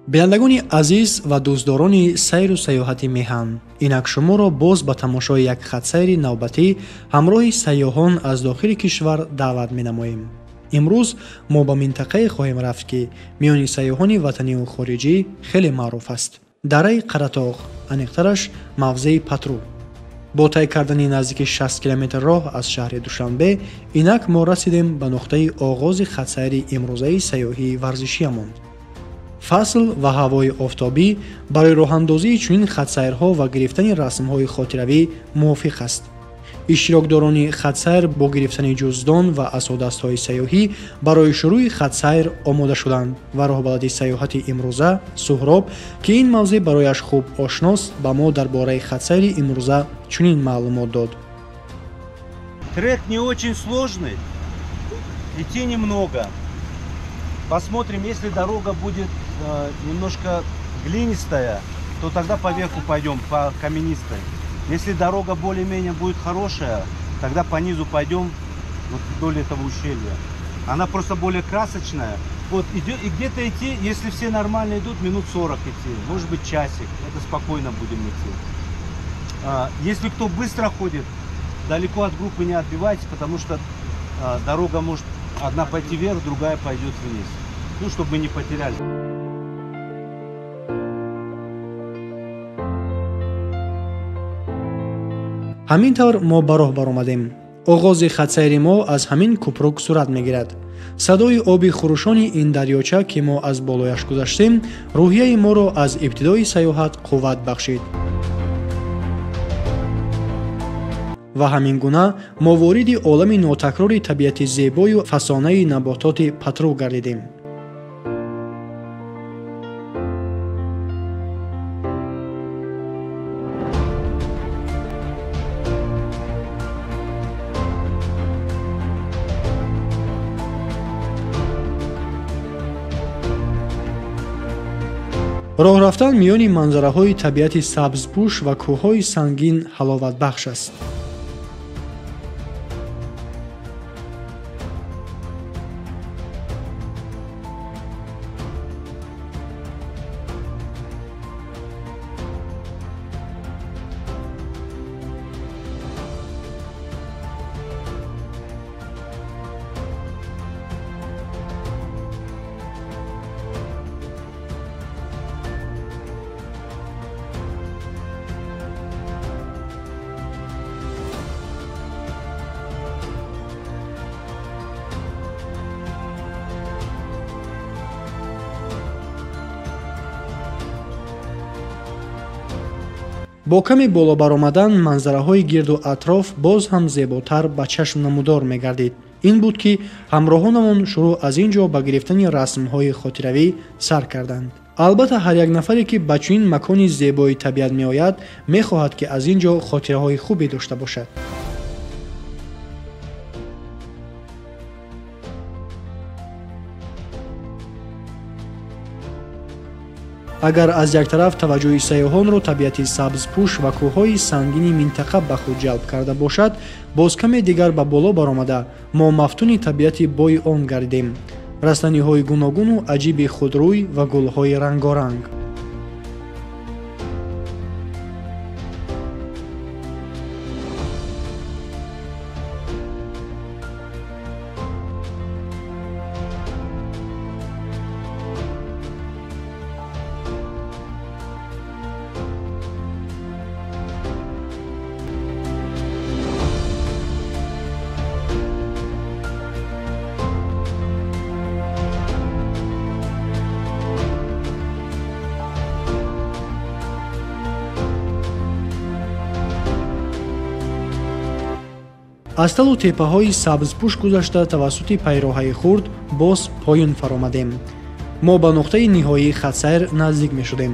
Бинандагони азиз ва дӯстдорони сайру сайёҳати меҳан, инак шуморо боз ба тамошои як хатсайри навбатӣ ҳамроҳи сайёҳон аз дохили кишвар даъват менамоем. Имрӯз мо ба минтақае хоҳем рафт, ки миёни сайёҳони ватаниву хориҷӣ хеле маъруф аст. Дараи Қаратоғ, аниқтараш мавзеи Патру. Бо тай кардани наздики 60 километр роҳ аз шаҳри Душанбе, инак мо расидем ба нуқтаи оғози хатсайри имрӯзаи сайёҳии варзишиямон. Фасл ва ҳавои офтобӣ барои роҳандозии чунин хатсайрҳо ва гирифтани расмҳои хотиравӣ мувофиқ аст. Иштирокдорони хатсайр бо гирифтани ҷуздон ва асодастҳои сайёҳӣ барои шурӯъи хатсайр омода шуданд ва роҳбалади сайёҳати имрӯза Суҳроб, ки ин мавзеъ барояш хуб ошност, ба мо дар бораи хатсайри имрӯза чунин маълумот дод. Трек не очень сложный, идти немного. Посмотрим, если дорога будет немножко глинистая, то тогда поверху пойдем, по каменистой. Если дорога более-менее будет хорошая, тогда по низу пойдем, вот вдоль этого ущелья. Она просто более красочная. Вот, и где-то идти, если все нормально идут, минут 40 идти, может быть часик, это спокойно будем идти. Если кто быстро ходит, далеко от группы не отбивайтесь, потому что дорога может одна пойти вверх, другая пойдет вниз. Ну, чтобы мы не потеряли. Ҳамин тавр мо ба роҳ баромадем. Оғози хатсайри мо аз ҳамин купрук сурат мегирад. Садои оби хурӯшони ин дарёча, ки мо аз болояш гузаштем, рӯҳияи моро аз ибтидои сайёҳат қувват бахшид. Ва ҳамин гуна мо вориди олами нотакрори табиати зебою фасонаи набототи Патру гардидем. Роҳ рафтан миёни манзараҳои табиати сабзпӯш ва кӯҳҳои сангин ҳаловатбахш аст. Бо каме боло баромадан манзараҳои гирду атроф боз ҳам зеботар ба чашм намудор мегардид. Ин буд, ки ҳамроҳонамон шурӯъ аз ин ҷо ба гирифтани расмҳои хотиравӣ сар карданд. Албатта, ҳар як нафаре, ки ба чунин макони зебои табиат меояд, мехоҳад, ки аз ин ҷо хотираҳои хубе дошта бошад. Агар аз як тараф таваҷҷӯҳи сайёҳонро табиати сабзпӯш ва кӯҳҳои сангини минтақа ба худ ҷалб карда бошад, боз каме дигар ба боло баромада мо мафтуни табиати бои он гардидем. Растаниҳои гуногуну аҷиби худрӯй ва гулҳои рангоранг. Аз талу теппаҳои сабзпӯш гузашта тавассути пайроҳаи хурд боз поён фаромадем. Мо ба нуқтаи ниҳоии хатсайр наздик мешудем.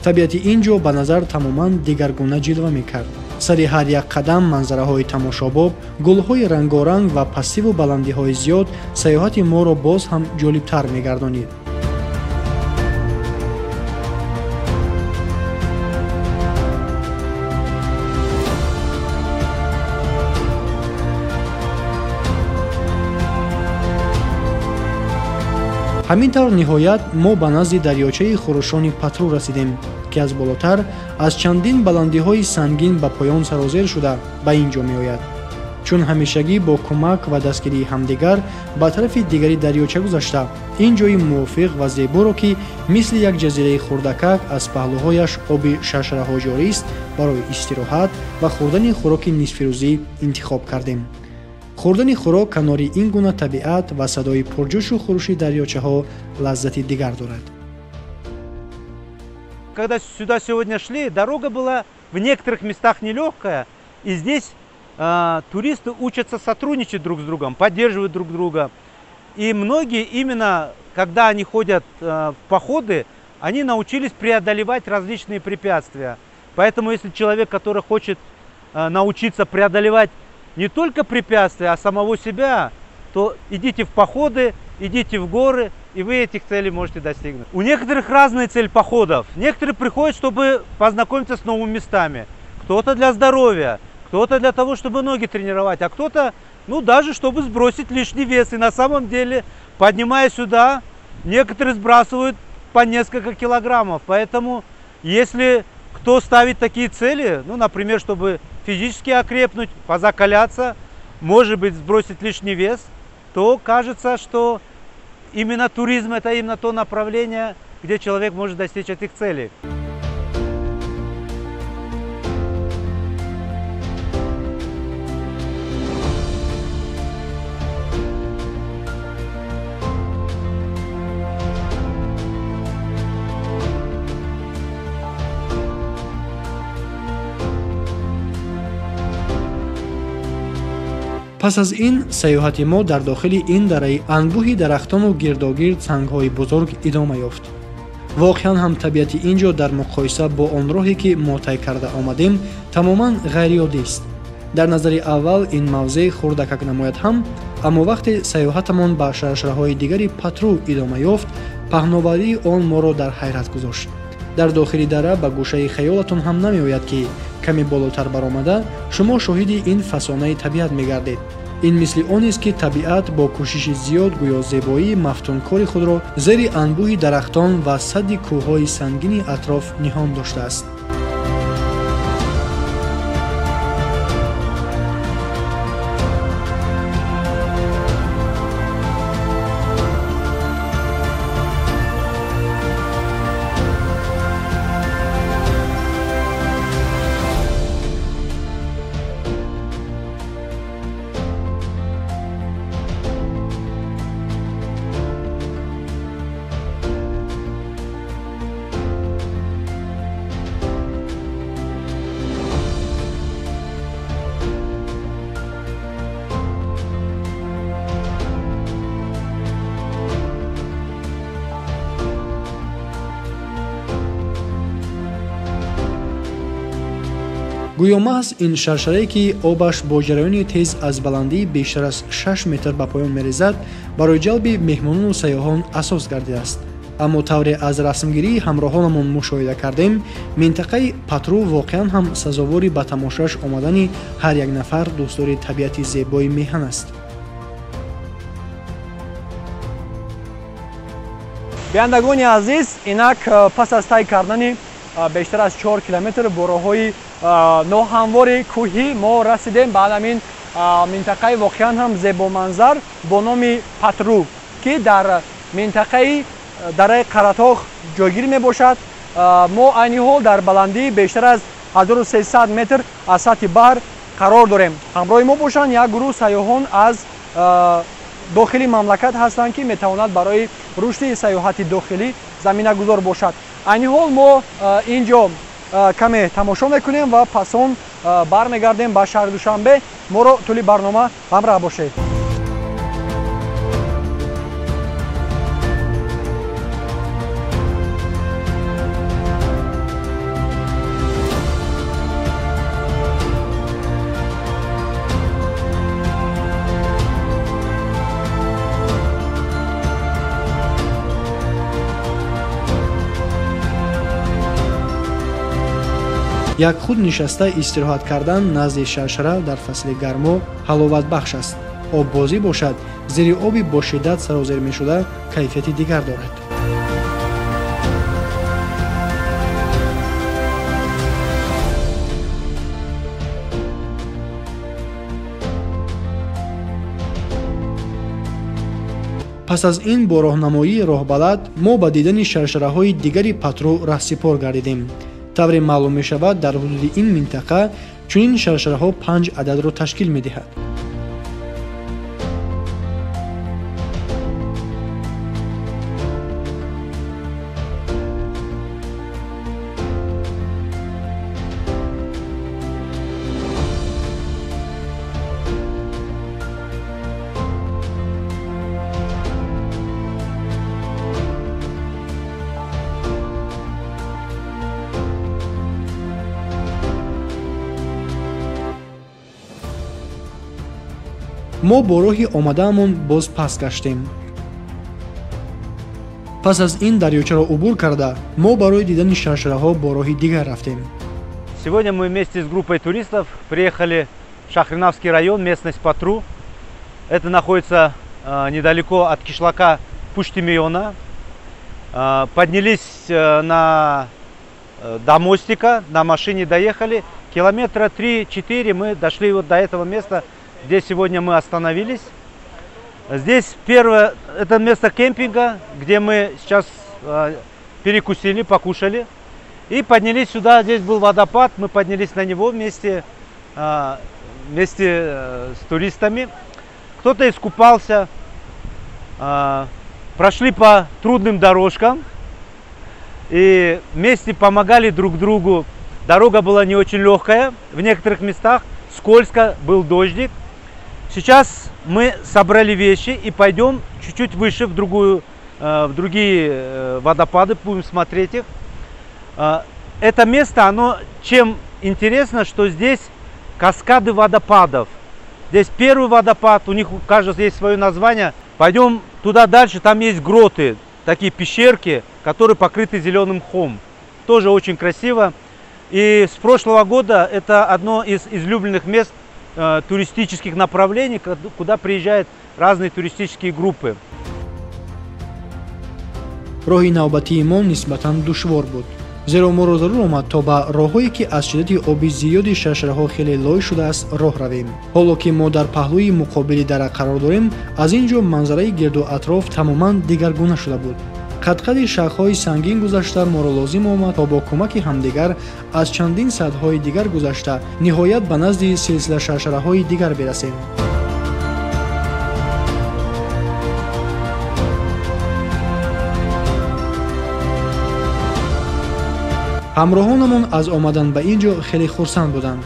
Табиати ин ҷо ба назар тамоман дигаргуна ҷилва мекард. Сари ҳар як қадам манзараҳои тамошобоб, гулҳои рангоранг ва пастиву баландиҳои зиёд сайёҳати моро боз ҳам ҷолибтар мегардонид. Ҳамин тавр ниҳоят мо ба назди дарёчаи хурӯшони Патру расидем, ки аз болотар аз чандин баландиҳои сангин ба поён сарозер шуда ба ин ҷо меояд. Чун ҳамешагӣ бо кӯмак ва дастгирии ҳамдигар ба тарафи дигари дарёча гузашта, ин ҷои мувофиқ ва зеборо, ки мисли як ҷазираи хурдакак аз паҳлӯҳояш оби шаршараҳо ҷорист, барои истироҳат ва хӯрдани хӯроки нисфирӯзӣ интихоб кардем. Хӯрдани хӯрок канори ин гуна табиат ва садои пурҷӯшу хурӯши дарёчаҳо лаззати дигар дорад. Когда сюда сегодня шли, дорога была в некоторых местах нелегкая, и здесь туристы учатся сотрудничать друг с другом, поддерживать друг друга. И многие именно, когда они ходят в походы, они научились преодолевать различные препятствия. Поэтому если человек, который хочет научиться преодолевать не только препятствия, а самого себя, то идите в походы, идите в горы, и вы этих целей можете достигнуть. У некоторых разные цели походов. Некоторые приходят, чтобы познакомиться с новыми местами. Кто-то для здоровья, кто-то для того, чтобы ноги тренировать, а кто-то, ну, даже чтобы сбросить лишний вес. И на самом деле, поднимая сюда, некоторые сбрасывают по несколько килограммов. Поэтому, если кто ставит такие цели, ну, например, чтобы физически окрепнуть, позакаляться, может быть, сбросить лишний вес, то кажется, что именно туризм – это именно то направление, где человек может достичь этих целей. Пас аз ин сайёҳати мо дар дохили ин дараи анбӯҳи дарахтону гирдогирд сангҳои бузург идома ёфт. Воқеан ҳам табиати ин ҷо дар муқоиса бо он роҳе, ки мо тай карда омадем, тамоман ғайриоддист. Дар назари аввал ин мавзеъ хурдакак намояд ҳам, аммо вақте сайёҳатамон ба шаршараҳои дигари Патру идома ёфт, паҳноварии он моро дар ҳайрат гузошт. Дар дохили дара ба гӯшаи хаёлатон ҳам намеояд, ки каме болотар баромада шумо шоҳиди ин фасонаи табиат мегардед. Ин мисли он аст, ки табиат бо кӯшиши зиёд гӯё зебоии мафтункори худро зери анбӯҳи дарахтон ва садди кӯҳҳои сангини атроф ниҳон доштааст. Гӯё маҳз ин шаршарае, ки обаш бо ҷараёни тез аз баландии бештар аз 6 метр ба поён мерезад, барои ҷалби меҳмонону сайёҳон асос гардидааст. Аммо тавре аз расмгирии ҳамроҳонамон мушоҳида кардем, минтақаи Патру воқеан ҳам сазовори ба тамошояш омадани ҳар як нафар дӯстдори табиати зебои меҳан аст. Бинандагони азиз, инак пас аз тай кардани бештар аз 4 километр бо роҳҳои ноҳамвори кӯҳӣ мо расидем ба ҳамин минтақаи воқеан ҳам зебоманзар бо номи Патру, ки дар минтақаи дараи Қаратоғ ҷойгир мебошад. Мо айни ҳол дар баландии бештар аз 1300 метр аз сатҳи баҳр қарор дорем. Ҳамроҳи мо бошанд як гурӯҳ сайёҳон аз дохили мамлакат ҳастанд, ки метавонад барои рушди сайёҳати дохилӣ заминагузор бошад. Айни ҳол мо ин ҷо каме тамошо мекунем ва пас он бармегардем ба шаҳри Душанбе. Моро тӯли барнома ҳамроҳ бошед. Як худ нишаста истироҳат кардан назди шаршара дар фасли гармо ҳаловатбахш аст. Оббозӣ бошад, зери оби бо шиддат сарозер мешуда кайфияти дигар дорад. Пас аз ин бо роҳнамоии роҳбалад мо ба дидани шаршараҳои дигари Патру раҳсипор гардидем. Тавре маълум мешавад, дар ҳудуди ин минтақа чунин шаршараҳо 5 ададро ташкил медиҳад. Мо бо роҳи омадаамон боз пас гаштем. Пас аз ин дарёчаро убур карда, мо барои дидани шаршараҳо бо роҳи дигар рафтем. Сегодня мы вместе с группой туристов приехали в Шахринавский район, местность Патру. Это находится недалеко от кишлака Пуштимиона. Поднялись до мостика, на машине доехали. Километра 3-4 мы дошли вот до этого места, где сегодня мы остановились. Здесь первое, это место кемпинга, где мы сейчас перекусили, покушали. И поднялись сюда, здесь был водопад, мы поднялись на него вместе с туристами. Кто-то искупался, прошли по трудным дорожкам и вместе помогали друг другу. Дорога была не очень легкая, в некоторых местах скользко, был дождик. Сейчас мы собрали вещи и пойдем чуть-чуть выше в другие водопады, будем смотреть их. Это место, оно чем интересно, что здесь каскады водопадов. Здесь первый водопад, у них, кажется, есть свое название. Пойдем туда дальше, там есть гроты, такие пещерки, которые покрыты зеленым мхом. Тоже очень красиво. И с прошлого года это одно из излюбленных мест туристических направлений, куда приезжают разные туристические группы. Роҳи навбатии мо нисбатан душвор буд, зеро моро зарур омад то ба роҳҳое, ки аз шиддати оби зиёди шаршараҳо хеле лой шудааст, роҳ равем. Ҳоло ки мо дар паҳлӯи муқобили дара қарор дорем, аз ин ҷо манзараи гирду атроф тамоман дигаргуна шуда буд. Қадқади шахҳои сангин гузашта моро лозим омад то бо кӯмаки ҳамдигар аз чандин садҳои дигар гузашта ниҳоят ба назди силсила шаршараҳои дигар бирасем. Ҳамроҳонамон аз омадан ба ин ҷо хеле хурсанд буданд.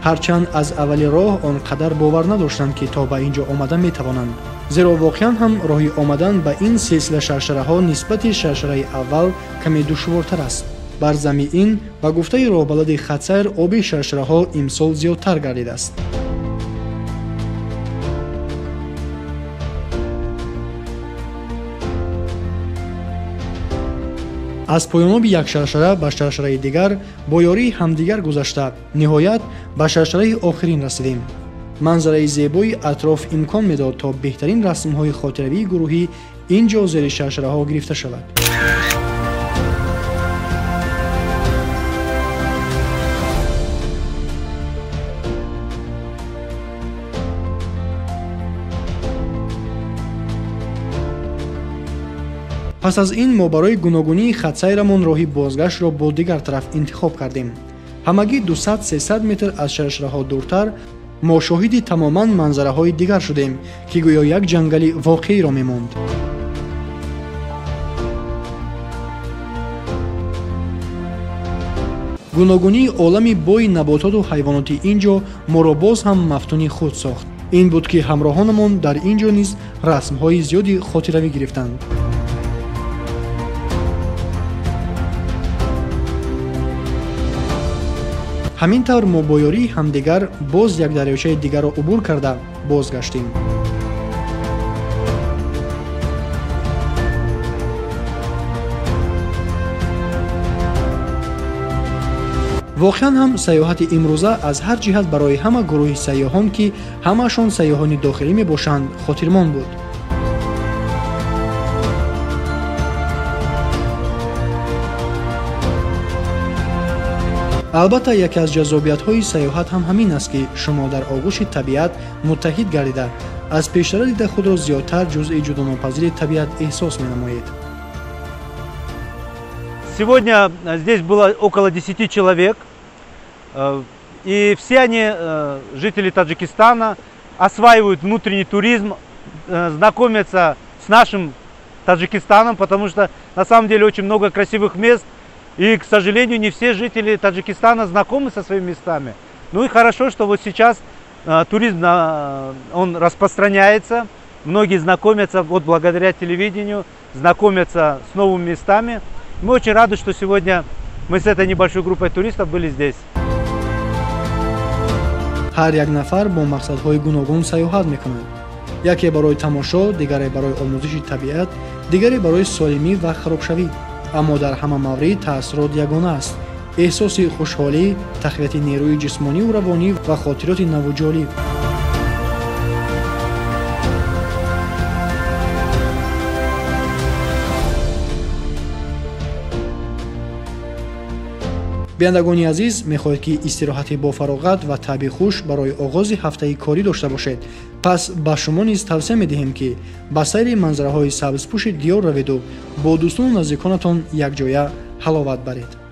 Ҳарчанд аз аввали роҳ он қадар бовар надоштанд, ки то ба ин ҷо омада метавонанд. Зеро воқеан ҳам роҳи омадан ба ин силсила шаршараҳо нисбати шаршараи аввал каме душвортар аст. Бар зами ин, ба гуфтаи роҳбалади хатсайр, оби шаршараҳо имсол зиёдтар гардидааст. Аз поёноби як шаршара ба шаршараи дигар бо ёрии ҳамдигар гузашта, ниҳоят ба шаршараи охирин расидем. Манзараи зебои атроф имкон медод, то беҳтарин расмҳои хотиравии гурӯҳӣ ин ҷо зери шаршараҳо гирифта шавад. Пас аз ин мо барои гуногунии хатсайрамон роҳи бозгаштро бо дигар тараф интихоб кардем. Ҳамагӣ 200-300 метр аз шаршараҳо дуртар мо шоҳиди тамоман манзараҳои дигар шудем, ки гӯё як ҷангали воқеиро мемонд. Гуногунии олами бои набототу ҳайвоноти ин ҷо моро боз ҳам мафтуни худ сохт. Ин буд, ки ҳамроҳонамон дар ин ҷо низ расмҳои зиёди хотиравӣ гирифтанд. Ҳамин тавр мо бо ёрии ҳамдигар боз як дарёчаи дигарро убур карда бозгаштем. Воқеан ҳам сайёҳати имрӯза аз ҳар ҷиҳат барои ҳама гурӯҳи сайёҳон, ки ҳамаашон сайёҳони дохилӣ мебошанд, хотирмон буд. Албатта, яке аз ҷаззобиятҳои сайёҳат ҳам ҳамин аст, ки шумо дар оғӯши табиат муттаҳид гардида, аз пештара дида худро зиёдтар ҷузъи ҷудонопазири табиат эҳсос менамоед. Сегодня здесь было около 10 человек, и все они, жители Таджикистана, осваивают внутренний туризм, знакомятся с нашим Таджикистаном, потому что на самом деле очень много красивых мест, и, к сожалению, не все жители Таджикистана знакомы со своими местами. Ну и хорошо, что вот сейчас туризм, он распространяется, многие знакомятся, вот благодаря телевидению, знакомятся с новыми местами. Мы очень рады, что сегодня мы с этой небольшой группой туристов были здесь. Ҳар як нафар бо мақсадҳои гуногун сайёҳат мекунад. Яке барои тамошо, дигаре барои омӯзиши табиат, дигаре барои солимӣ ва харобшавӣ. Аммо дар ҳама маврид таассурот ягона аст: эҳсоси хушҳолӣ, тақвияти нерӯи ҷисмониву равонӣ ва хотироти наву ҷолиб. Бинандагони азиз, мехоҳед, ки истироҳати бофароғат ва таъби хуш барои оғози ҳафтаи корӣ дошта бошед? Пас ба шумо низ тавсия медиҳем, ки ба сайри манзараҳои сабзпӯши диёр раведу бо дӯстону наздиконатон якҷоя ҳаловат баред.